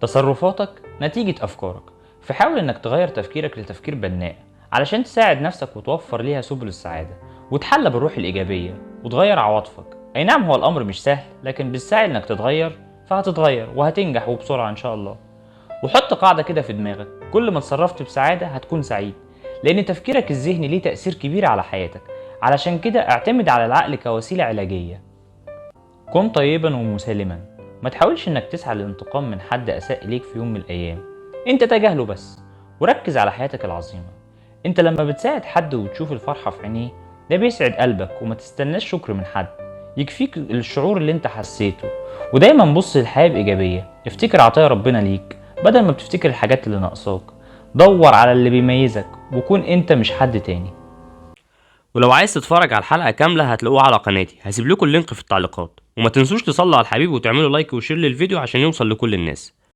تصرفاتك نتيجة أفكارك، فحاول إنك تغير تفكيرك لتفكير بناء علشان تساعد نفسك وتوفر ليها سبل السعادة، وتحلى بالروح الإيجابية وتغير عواطفك. أي نعم هو الأمر مش سهل، لكن بالسعي إنك تتغير فهتتغير وهتنجح وبسرعة إن شاء الله. وحط قاعدة كده في دماغك، كل ما تصرفت بسعادة هتكون سعيد، لأن تفكيرك الذهني ليه تأثير كبير على حياتك. علشان كده اعتمد على العقل كوسيلة علاجية. كن طيبا ومسالما، ما تحاولش انك تسعى للانتقام من حد اساء اليك في يوم من الايام، انت تجاهله بس وركز على حياتك العظيمة. انت لما بتساعد حد وتشوف الفرحة في عينيه ده بيسعد قلبك، وما تستناش شكر من حد، يكفيك الشعور اللي انت حسيته. ودايما بص للحياة بإيجابية، افتكر عطايا ربنا ليك بدل ما بتفتكر الحاجات اللي ناقصاك. دور على اللي بيميزك وكون انت مش حد تاني. ولو عايز تتفرج على الحلقة كاملة هتلاقوها على قناتي، هسيب لكم ال link في التعليقات. وما تنسوش تصلوا على الحبيب وتعملوا like و share للفيديو عشان يوصل لكل الناس.